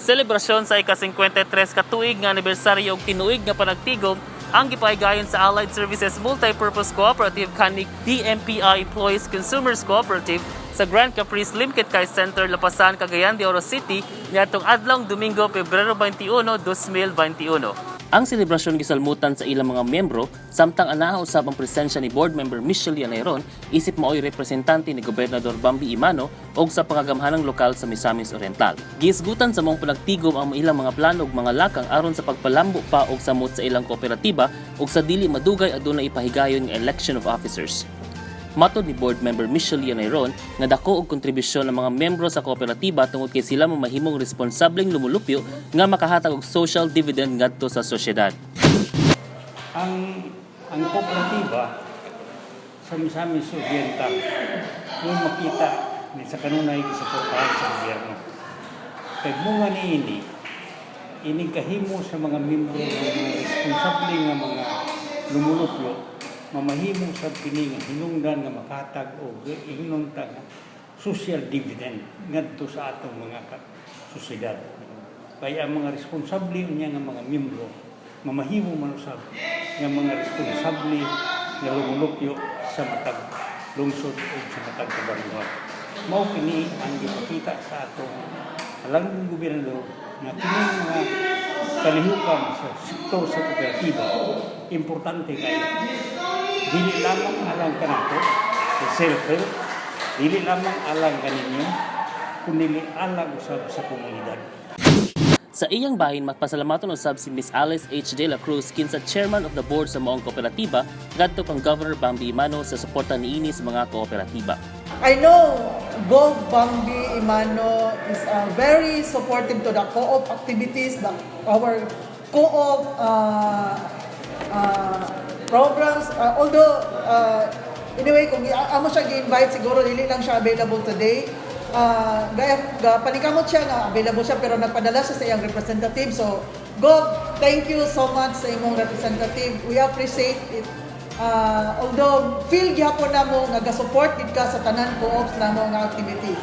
Selebrasyon sa ika-53 ka tuig nga anibersaryo og tinuig nga panagtigom ang gipahigayon sa Allied Services Multipurpose Cooperative kanik DMPI Employees Consumers Cooperative sa Grand Caprice Limketkai Center, Lapasan, Cagayan de Oro City niadtong adlawng Domingo, Pebrero 21, 2021. Ang selebrasyon gisalmutan sa ilang mga miyembro samtang anaha usab ang presensya ni board member Michelle Yanayron isip maoy representante ni Gobernador Bambi Emano og sa pangagamhanang lokal sa Misamis Oriental. Gihisgutan sa maong panagtigom ang ilang mga plano ug mga lakang aron sa pagpalambo pa og samot sa ilang kooperatiba ug sa dili madugay aduna ipahigayon nga election of officers. Matod ni board member Michelle Yanayron nga dako og kontribusyon ang mga miyembro sa kooperatiba tungod kay sila mamahimong responsableng lumulupyo nga makahatag og social dividend ngadto sa sosyedad. Ang kooperatiba sa Misamis Oriental yung makita ni sa kanunay gisuportahan sa gobyerno. Kay bunga niini, ining kahimo sa mga miyembro ng mga responsable nga mga lumulupyo, mamahimo sa kini nga hinungdan nga makahatag og ingnon ta nga social dividend ngadto sa atong mga sosyedad. Kaya ang mga responsable unya nga mga miyembro mamahimo man usab nga mga responsable nga lumulupyo sa matag lungsod o sa matag kabaryuhan. Mao kini ang gipakita sa atong halangdong gobernador nga kining mga kalihukan sa sektor sa kooperatiba importante kayo. Dili lamang alang kanato, sa self-help, dili lamang alang kaninyo, kundi alang usab sa komunidad. Sa iyang bahin, magpasalamaton usab si Miss Alice H. De La Cruz kinsa chairman of the board sa maong kooperatiba ngadto kang Governor Bambi Emano sa suporta niini sa mga kooperatiba. I know Gov Bambi Emano is very supportive to the co-op activities, our co-op programs. Although, anyway, kung amo siya gi-invite, siguro dili lang siya available today. Gaya, paningkamot siya nga available siya pero nagpadala siya sa iyang representative. So, Gov, thank you so much sa imong representative. We appreciate it. Although feel gyapon namo nga ga-support gid ka sa tanan co-ops namo nga activities.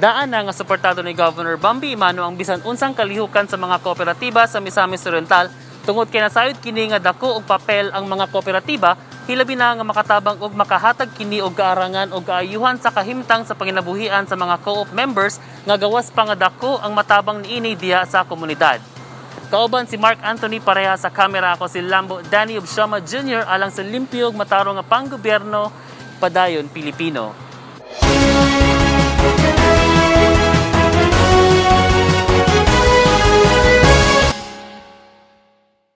Daan na nga suportado ni Governor Bambi Emano ang bisan unsang kalihukan sa mga kooperatiba sa Misamis Oriental tungod kay nasayod kini nga dako og papel ang mga kooperatiba, hilabi na nga makatabang og makahatag kini og kaarangan og kaayuhan sa kahimtang sa panginabuhian sa mga co-op members nga gawas pa nga dako ang matabang niini diha sa komunidad. Kauban si Mark Anthony pareha sa kamera, ako si Lambo Danny Obshama Jr. alang sa limpyo ug matarong nga panggobyerno, Padayon Pilipino.